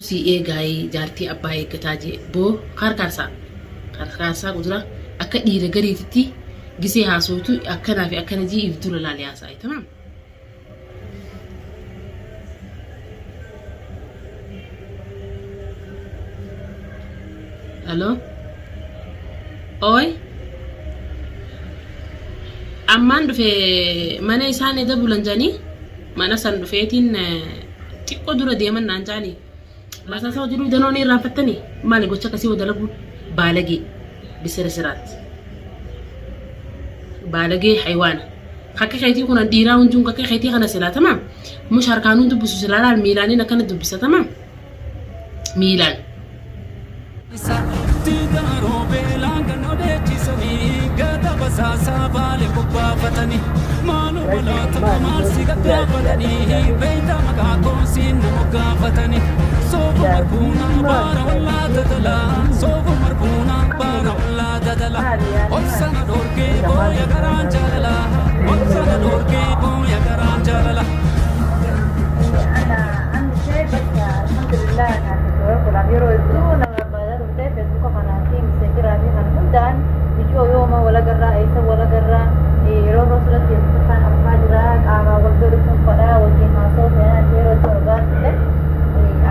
Sii eegaayii jaartii abbaa eeggataa jee boo kaarkaarsaa kaarkaarsaa qudura akka dhiira gariititti gisee haasooytu akkanaa fi akkana jii if dura laali haasaayi tamaam. Alo Ooy ammaan dhufe mana isaan eda bulan janii mana san dhufeetiin xiqqoo dura deeman naan jaanii Basaasaa hojii danoo ni irraanfattanii maali gocha akkasii hoo dalaguun baalagee bisira siraat baalagee haywaana kakka keetii kun dhiiraa hunduun kakka keetii kana silaa tamaam mush harkaanuun dubbisu silaa laal miilaaniin akkana dubbisa tamaam miilaan. أنا عندي شيء بس الحمد لله أنا كنت yeroo hedduu nama barbaadaa turte feesbuuka kanaa fi miseejiraa fi kan hundaan mijoo yooma wal agarraa eessa wal agarraa yeroo yeroo sirratti feesbuuka kan argaa jira qaamaa wal galuun fadhaa wajjin haasoo seenaa yeroo itti argaa turte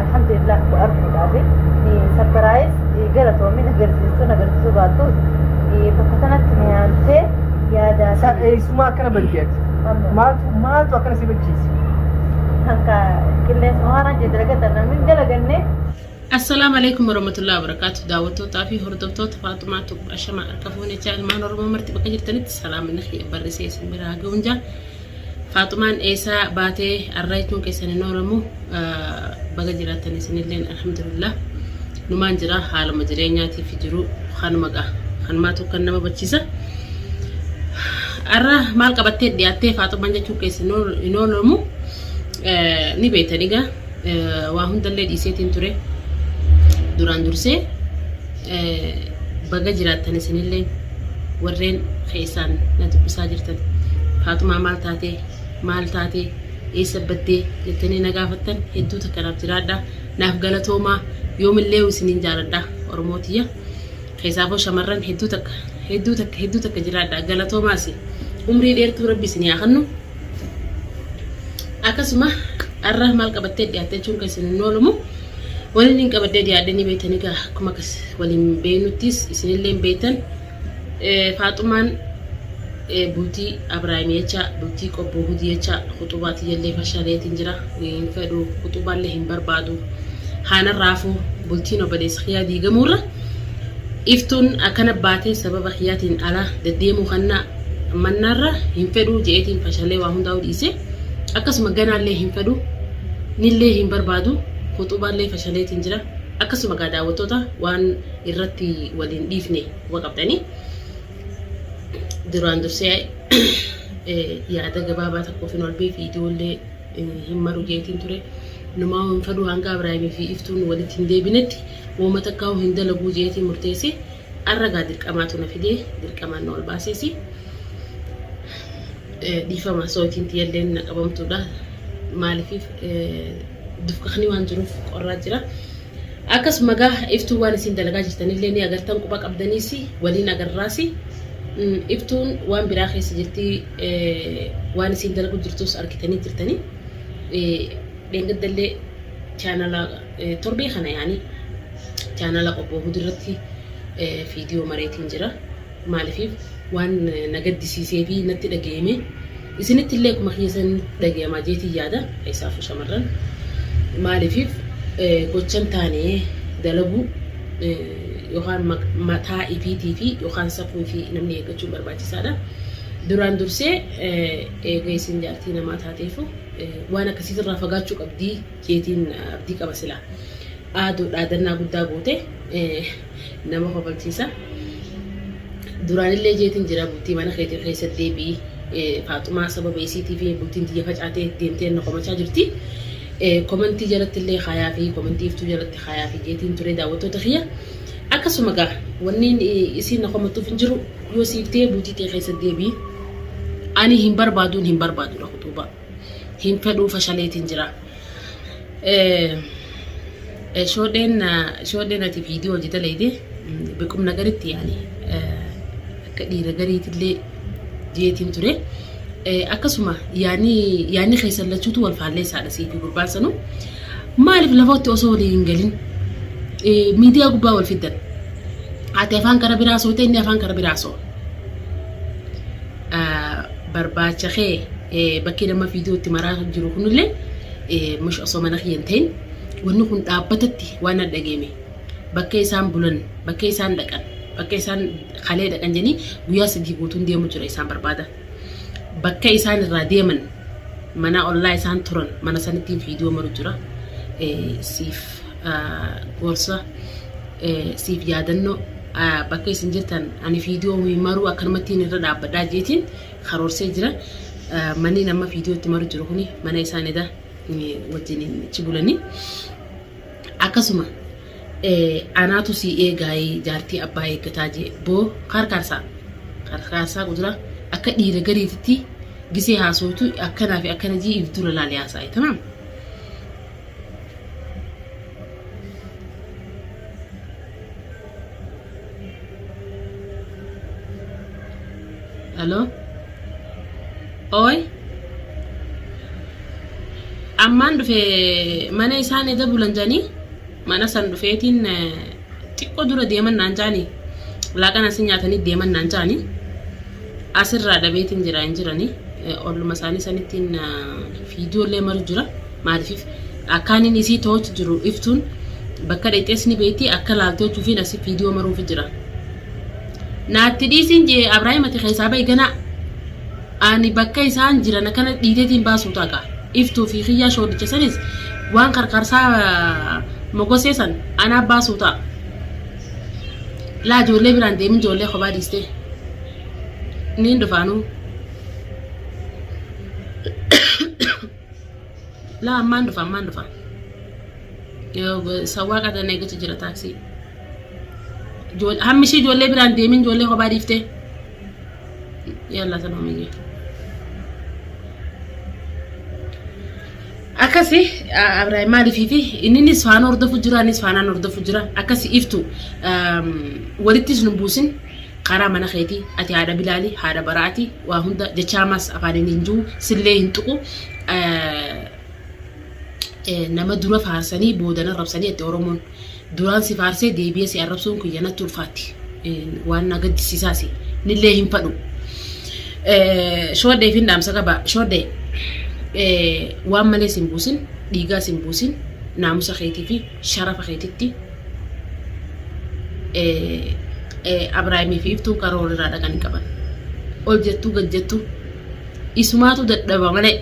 alhamdulillah wal arguudhaaf sarpiraayis galatoomin agarsiistuun agarsiisuu baattus bakka sanatti na yaamtee yaadaa Sa eessumaa akkana badde ati? Maaltu maaltu akkana si bachiise? Hanka qilleensa haaraan jedhe dalagatan namni hin dalaganne. Assalaamu alaikum warahmatullahi wabarakatuh daawwattootaa fi hordoftoota Faaxumaa Tub ashamaa harka fuunechaa ilmaan Oromoo marti bakka jirtanitti salaamni kiyya barrisee isin bira haa ga'uun jaa Faaxumaan eessaa baatee arraa jechuun keessan hin oolamu baga jiraattan isinilleen alhamdulillah numaan jira haaluma jireenyaatiif jiru kanuma gaa kanumaatu kan nama bachiisa arra maal qabattee dhiyaattee Faaxumaan jechuun keessan hin oolamu ni beektanii gaa waa hundallee dhiiseetiin ture duraan dursee baga jiraattan isinillee warreen keessaan na dubbisaa jirtan Faaxumaa maal taatee maal taatee eessa baddee jettanii na gaafattan hedduu takka naaf jiraadha naaf galatoomaa yoomillee isiniin jaaladha Oromoo tiyya keessaafuu shamarran hedduu takka hedduu takka hedduu takka jiraadha galatoomaas umrii dheertuu rabbi isinii haa kennu akkasuma har'a maal qabattee dhiyaatte jechuun kan isin hin oolumu waliin hin qabadhee dhiyaadhe ni beektanii gaa akkuma akkas waliin beeknuttis isinillee hin beektan Faaxumaan bultii Abraahim jecha bultii qobboo hudii jecha khuxubaa tiyyallee fashaleetiin jira hin fedhu khuxubaallee hin barbaadu haanarraafuu bultiin obboleessa kiyyaa diigamuurra iftuun akkana baatee sababa kiyyaatiin ala deddeemuu kanna mannaarra hin fedhuu je'eetiin fashalee waa hundaa'u dhiise akkasuma ganaallee hin fedhu nillee hin barbaadu khuxubaallee fashaleetiin jira akkasuma gaa daawwattoota waan irratti waliin dhiifne quba qabdanii duraan dursee yaada gabaabaa tokkoof hin olbee viidiyoollee hin maru jeetiin ture numaa hin fedhu hanga Abrahaimii fi iftuun walitti hin deebinetti wooma takkaa'u hin dalaguu jeetiin murteesse arra gaa dirqamaatu na fidee dirqamaan na ol baaseesi dhiifama sootiin tiyyalleen na qabamtuudha maaliif dufkakni waan jiruuf qorraa jira. Akkasuma gaa iftuun waan isin dalagaa jirtanillee ni agartan quba qabdaniis waliin agarraasi. Iftuun waan biraa keessa jirti waan isin dalagu jirtus argitanii jirtanii. Dheengaddallee chaanala torbee kana yaanii chaanala qobboo hudirratti viidiyoo mareetiin jira. Maaliif waan na gaddisiisee fi natti dhaga'ame isinitti illee akkuma kiyya san dhaga'ama jeetiin yaada keessaafuu shamarran maaliif gochan taane dalaguu yookaan mataa ifiitii fi yookaan safuu ifii namni eeggachuun barbaachisaadha. Duraan dursee eega isin jaartii namaa taateefu waan akkasiitirraa fagaachuu qabdii jeetiin abdii qaba silaa. Aaduu dhaadannaa guddaa goote nama kofalchiisa. Duraanillee jeetiin jira bultii mana keetii keessa deebi'i. Faaxumaa sababa isiitii fi bultiin tiyya facaatee deemtee na komachaa jirti. Komantii jalatti illee kaayaa fi komantii iftuu jalatti kaayaa fi jeetiin ture daawwattoota kiyya. Akkasuma gaa wanni isiin na komattuuf hin jiru yoo siif ta'e bultii tee keessa deebi'i. Ani hin barbaaduun hin barbaadudha kutuuba. Hin fedhuu fashaleetiin jira. Shoodheen shoodheen ati viidiyoo hojii daleyde biqumna garitti yaani akka dhiira gariitillee jeetiin ture. Akkasuma yaani yaani keessan lachuutu wal faalleessaadha sii fi gurbaan sanuu. Maaliif lafootti osoo walii hin galin miidiyaa gubbaa wal fiddan? Ati afaan kara biraa soote inni afaan kara biraa soo. Barbaacha kee bakkee nama viidiyootti maraa jiru kunillee mush osoo mana kiyya hin ta'in wanni kun dhaabbatatti waan na dhageeme bakka isaan bulan bakka isaan dhaqan bakka isaan kalee dhaqan jedhanii guyyaa sadii guutuun deemu jira isaan barbaada. Bakka isaan irraa deeman mana ollaa isaan turan mana sanittiin viidiyoo maru jira. Siif gorsa siif yaadannoo bakka isin jirtan ani viidiyoo maruu akkanumattiin irra dhaabbadhaa jeetiin karoorsee jira. Manni nama viidiyootti maru jiru kuni mana isaan eda wajjin achi bulanii. Akkasuma anaatu sii eegaayii jaartii abbaa eeggataa jee boo karkaarsaa karkaarsaa qudura akka dhiira gariititti gisee haasootu akkanaa fi akkana jii if dura laali haasa'e tamaam. Aloo? Ooy? Ammaan dhufe mana isaan eda bulan jedhanii mana san dhufeetiin xiqqoo dura deeman naan jedhanii laaqana asin nyaatanii deeman naan jedhanii asirraa dhabeetiin jira hin jiranii olluma isaanii sanittiin fiidiyoollee maru jira maaliif akkaaniin isii to'achu jiru iftuun bakka dhaqxees ni beekti akka laaltee jechuufiin asii fiidiyoo maruufi jira. Naatti dhiisiin jee Abrahiim ati keessaa bahi ganaa ani bakka isaan jiran akkana dhiiteetiin baasuu taqa. Iftuu fi kiyyaa shoodicha sanis waan karkarsaa mogosee san anaa baasuu ta'a. Laa ijoollee biraan deemin ijoollee kophaa dhiistee. Niin dhufaanuu. Laa ammaan dhufa ammaan dhufa. Sawwaa qadan eeggatu jira taaksii. Hammi ishii ijoollee biraan deemin ijoollee kophaa dhiiftee. Yalla saloomiyyee. Akkasi Abrahaam maaliifii fi inninis faana hordofu jira anis faanaan hordofu jira akkasi iftu walittis nu buusin karaa mana keetii ati haadha bilaali haadha baraati waa hunda jechaamaas afaaniin hin jiru sillee hin tuqu nama dura faarsanii boodan arrabsanii itti Oromoon duraan si faarsee deebi'ee si arrabsuun kiyya natti ulfaatti waan na gaddisiisaasi nillee hin fadhu. Shoodhee fi dhaamsa qaba shoodhee waan malee sin buusin dhiigaa sin buusin naamusa keetii fi sharafa keetitti Abrahaamii fi iftuun karaa walirraa dhaqan hin qaban. Ol jettuu gad jettuu isumaatu dadhaba malee.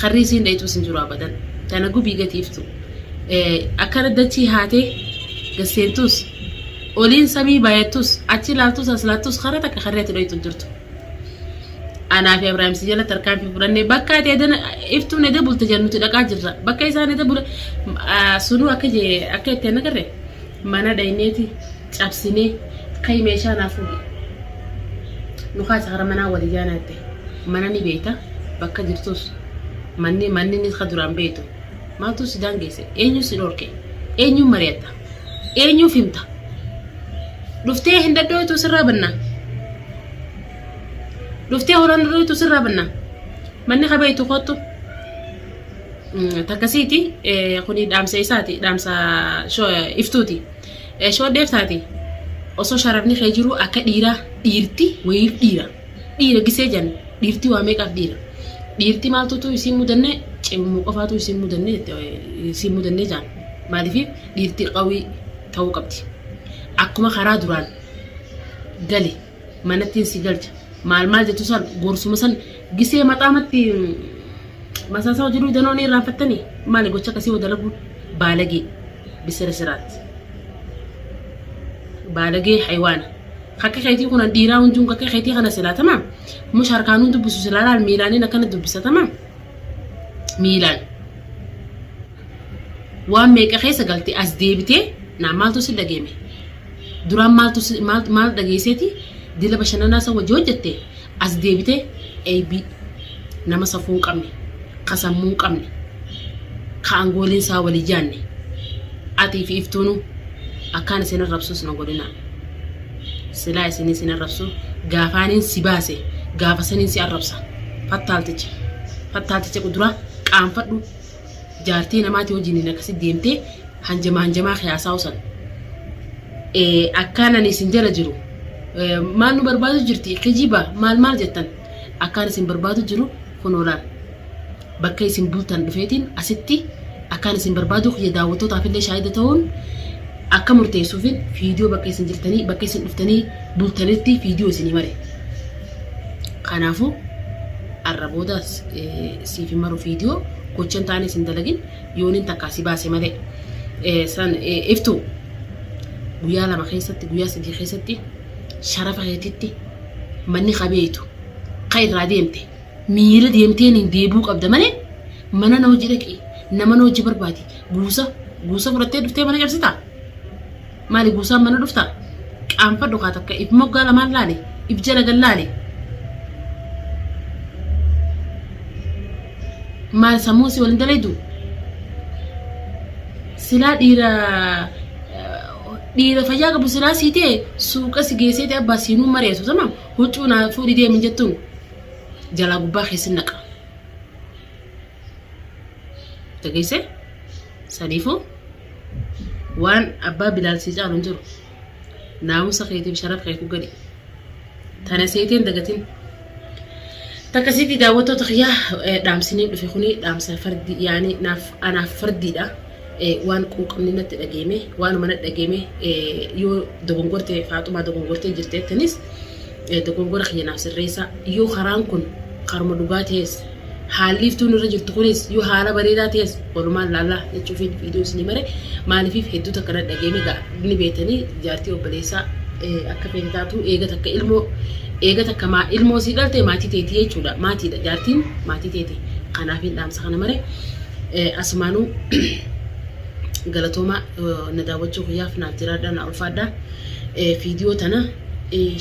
Karri isiin dhayxus hin jiru abadan. Tana gubii gati iftu. Akkana dachii haatee gad seentus oliin samii bayattus achi laaltus as laaltus kara takka karri ati dhayxu hin jirtu. Anaa fi Abrahaam si jala tarkaanfii fudhannee bakka ati edana iftuun eda bulte jennu nuti dhaqaa jirra. Bakka isaan eda bula sunuu akka jee akka itti hin agarre mana dhayneeti cabsinee kai meeshaa naa fuudhi. Nu kaasa kara manaa walii jaanaa jette. Mana ni beeyta bakka jirtus manni manni ni ka duraan beeytu. Maaltu si daangeesse? Eenyu si dhorke? Eenyuun mari'atta? Eenyuuf himta? Dhuftee hin dadhooytu sirraa banna. Dhuftee holaan dadhooytu sirraa banna. Manni ka beeytu kottu. Takkasiiti kuni dhaamsa isaati dhaamsa iftuuti. Shoodheef taate osoo sharafni kee jiru akka dhiiraa dhiirti wayiif dhiira. Dhiira gisee jan dhiirti waa meeqaaf dhiira. Dhiirti maaltutu isiin mudanne cimmu qofaatu isiin mudanne isiin mudanne jaan. Maaliif dhiirti qawii ta'uu qabdi. Akkuma karaa duraan gali manattiin si galcha maal maal jettu san gorsuma san gisee maxaamatti masaasaa hojii danoon irraanfattanii maali gocha akkasii hoo dalaguun baalagee bisira siraatti. Baalagee haywaana. Kakka keetii kun dhiiraa hunduun kakka keetii kana silaa tamaam. Mush harkaanuu dubbisu silaa laal miilaaniin akkana dubbisa tamaam. Miilaan. Waan meeqa keessa galte as deebitee naa maaltu si dhageeme. Duraan maaltu maal dhageesseeti dila bashannanaa san wajji hojjette as deebitee eebii nama safuu hin qabne ka sammuu hin qabne ka angooliin isaa walii jaanne. Atii fi iftuunu akkaan isin arrabsus na godhina. Silaa isin isin arrabsu gaafaaniin si baase gaafa saniin si arrabsa. Fattaalticha. Fattaalticha quduraa qaanfadhu. Jaartii namaatii wajjiniin akkasi deemtee hanjamaa hanjamaa kiyaasaa san. Akkaan ani isin jala jiru maal nu barbaadu jirti kijiba maal maal jettan akkaan isin barbaadu jiru kunoo laal. Bakka isin bultan dhufeetiin asitti akkaan isin barbaadu kiyya daawwattootaaf illee shaahida ta'uun akka murteessuufin fiidiyoo bakka isin jirtanii bakka isin dhuftanii bultanitti fiidiyoo isinii mare. Kanaafuu arra boodaas siif hin maru fiidiyoo gocha hin taane isin dalagin yoonin takkaa si baase malee. San iftuu guyyaa 2 keessatti guyyaa 3 keessatti sharafa keetitti manni kabeetu ka irraa deemte miila deemteen hin deebi'uu qabda malee mana na hojii dhaqi nama na hojii barbaadi guusa guusa fudhattee dhuftee mana cabsitaa maali guusaan mana dhuftaa qaanfadhu kaa takka if moggaa lamaan laale if jala gan laale maal sammuun si waliin dalaydu silaa dhiira dhiira fayyaa qabu silaa sii ta'e suuqa si geessee ta'e abbaa siinuu mareessu tamam huccuu naa fuudhi deemi jettuun jalaa gubbaa keessi naqa. Dhageesse? Saniifuu waan abbaa bilaal sii caalu hin jiru. Naamusa keetiif sharaf keetu gadi. Tana seetee hin dagatin. Takka siitii daawwattoota kiyyaa dhaamsiniin dhufe kuni dhaamsa fardi yaani naaf anaaf fardiidha. Waan quuqamni natti dhageeme waanuma natti dhageeme yoo dogongorte faaxumaa dogongortee jirte jettanis dogongora kiyya naaf sirreessaa yoo karaan kun karuma dhugaa ta'es haalli iftuun irra jirtu kunis yoo haala bareedaa ta'es walumaan laallaa jechuufiin viidiyoo isinii mare maaliifiif hedduu takka natti dhageeme gaa ni beektanii jaartii obboleessaa akka feete taatu eega takka ilmoo eega takka maa ilmoo sii dhalte maatii teetii jechuudha maatiidha jaartiin maatii teeti kanaafin dhaamsa kana mare Asumaanuu galatoomaa na daawwachuu kiyyaaf naaf jiraadhaa naa ulfaadhaa. Viidiyoo tana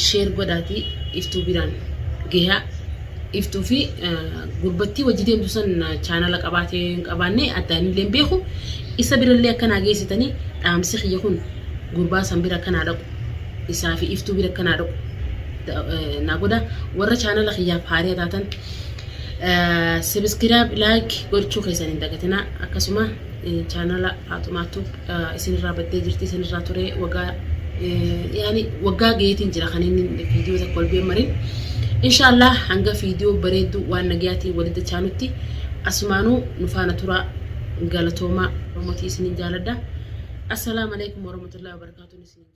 sheer godhaatii iftuu biraan gahaa. Iftuu fi gurbattii wajji deemtu san chaanala qabaatee hin qabaanne addaan illee hin beeku. Isa birallee akka naa geessitanii dhaamsi kiyya kun gurbaa san bira akka naa dhaqu isaa fi iftuu bira akka naa dhaqu naa godha. Warra chaanala kiyyaaf haariya taatan Subscribe like gochuu keessan hin dagatinaa akkasuma chaanala Faaxumaa Tube isinirraa baddee jirti isinirraa ture waggaa yaani waggaa gaheetiin jira kan inni viidiyoo tokko ol been marin inshaallah hanga viidiyoo bareedduu waan nagayaatiin walitti chaanutti asumaanuu nu faana turaa galatoomaa Oromootii isinin jaaladha. Assalaamu alaikum warahmatullahi wabarakatuh.